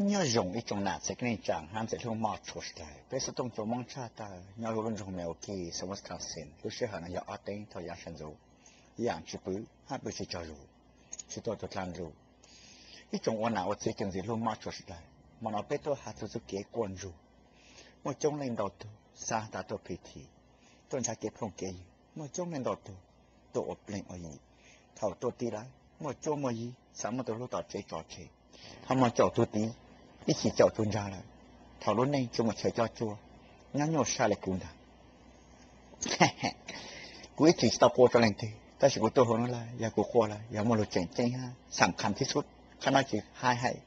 Nyob zoo ib tsoom nam txiv kwv tij neej tsa hab ntxwv hlub moj tshua sawv daws, peb xov tooj tsoom Moob tshaj tawm nyob lub nroog Milwaukee, Wisconsin. Lub sij hawm no yog ob teev thaum yav sawv ntxuv, ib yaam tsis pw hab pw tsis tsaug zug, tsis tau tug dlaa nrug. Ib tsoom ua nam ua txiv kwv tij ntxwv hlub moj tshua sawv daws, hmo no peb tuaj has txug txuj kev quaj ntsug. Muaj coob leej ntau tug xaav tas tuaj phim thim, tuaj nrhav kev phooj kev ywg. Muaj coob leej ntau tug tuaj ua pleeg ua yi. Thaum tuaj tid lawm muaj cuab muaj yig, xaav muaj tug hlub tom tsev tso tseg. Ho muaj caum tug tid, ib chim caum tug ntsaag lawm. Thaum lub neej tsuas muaj chaw cob cuab, nyob nyuaj sab le kuv ntag. Kuv ib txwm tsis tau quaj rau leej twg, tab sis kuv tuaj hauv no lawm, yog kuv quaj lawm yog muaj lug tseem ceeb hab xam khas tib xub, qhov no tsis hais hais.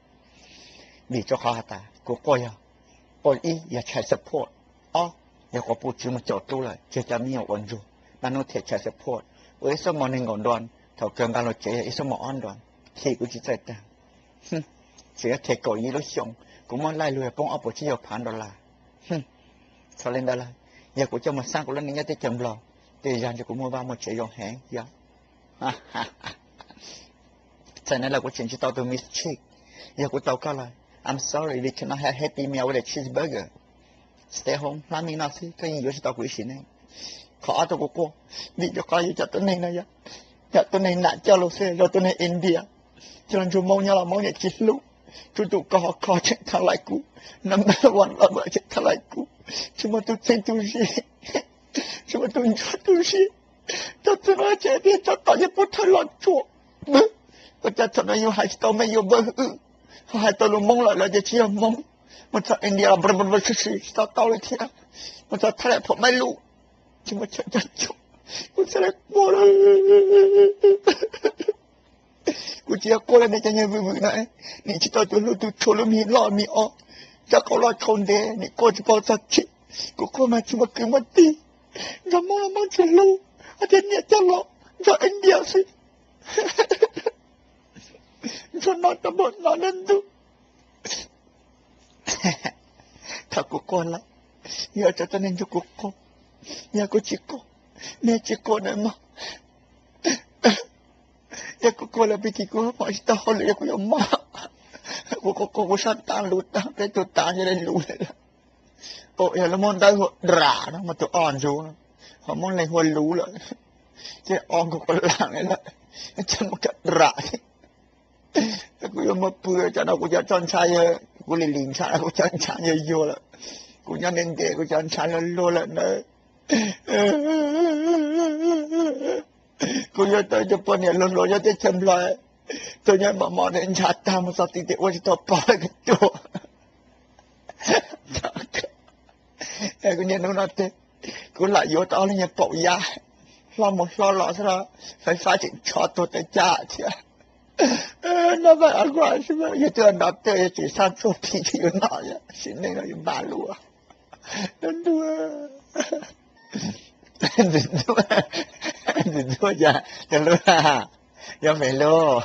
Vim rau qhov has tas kuv quaj yog, quaj ib yog child support, ob yog quas puj tsis muaj caum tub lawm, tseg cov me nyuam ua ntsuag, naj nub them child support, ua ib xuab moos neeg nkaum nruas, thaum kawg nqa lug tsev yog ib xuab moos ob nruas, them kuv tsis txawj tag. Tseem yuav them kaum yim lub xyoo, kuv muab laij lug yog poob ob puas tsib caug phav dollar. Txhua le ntawd lawm, yog kuv coj mus xaab kuv lub neej nyob teb chaws Nplog, tej zag ntshai kuv muaj vaj muaj tsev zoo heev yog. Txawm no los kuv tseem tsis tau tus Miss Chick. Yog kuv tau koj lawm, I'm sorry, we cannot have Happy Meal with a cheeseburger. Stay home, hlab me noj xwb, koj yeej yuav tsis tau kuv ib sim neej. Qhov ob tuaj kuv quaj, vim rau qhov yog cov tuab neeg no yog cov tuab neeg nam coj lug xwb, yog tuab neeg India. Coj lug nrug Moob nyob los Moob niam tsis hlub, tsuj tus koj ho kho tseem tha lais kuv, number one lover tseem tha lais kuv, tsis muaj tug txheeb tug ze, tsis muaj tug ntsuag tug ze. Txog txug no ces tias tso tom yog puab thawj los tsuam. Ua cas thaum no yus hais tsis tau Meej yus npawg wb, ho hais tau lus Moob lawm lawv tias tsis yog Moob. Mus txog India los tsis tau tau li thiab. Mus txog Thaib Lais phuam Maib Lus, tsis muaj chaw coj cuab, kuv txhaj le quaj lawm. Kuv tsis yog quaj le nej cov nyuag vwm vwm no, nim tsis tau tus hlub tus tshua lub me loj me os, cov qau loj tshau ntev, nim quaj tsis paub txog tseeb. Kuv quaj mas tsis muaj kwv muaj tij, nrog Moob los Moob tsis hlub, hos tias niam coj los nrog India xwb. Nrog no rau npaum no leej ntug. Thaum kuv quaj lawm, yog cov tuab neeg nrug kuv quaj, yog kuv tsis quaj, nej tsis quaj nawb mog. Yog kuv quaj lawm pig kis kuv hmoov tsis tau hauj lwm, yog kuv yuav mob. Kuv quaj quaj kuv sab taab lug taag, peb tug tav nyob le lus le lawm. Yog lub Moob Ntawv hu ua dram no, muaj tug o ntsuav, ho Moob Leeg hu ua lus lawm, ces o kuv quaj laag le lawm, ces muab kag dram. Kuv yuav muab pw, cov no kuv cov txoj ntsha, kuv li li ntsha, kuv cov ntsha yuag yuag lawm. Kuv nyob ntev ntev kuv cov ntsha luag luag lawm na. Kuv yuav tau cov poj niam hluas hluas nyob teb chaws Nplog, tuaj nyob mos mos ntsha tag mus txog tid ua tsis tau pog lawm kuv tuag. Kuv niaj hnub no kuv lam yuav tau ob lub nyuag paum yaj, hlob mus hlob los xwb los fais fab tseem tshov tuag tawv caj thiab. Noj vaj a, yog twb nrov tej yog tseem sab tsuag phi tsis yuav noj, sim neej no yuav npaj lub. Ntxim ntxub, ntxim ntxub, yog hlub, yog me hlub,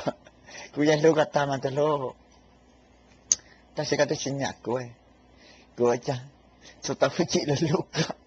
kuv yeej hlub koj tag mas tus hlub, tab sis koj twb tsis nyam kuv, kuv ua cas txhua tau hwj chim los hlub koj.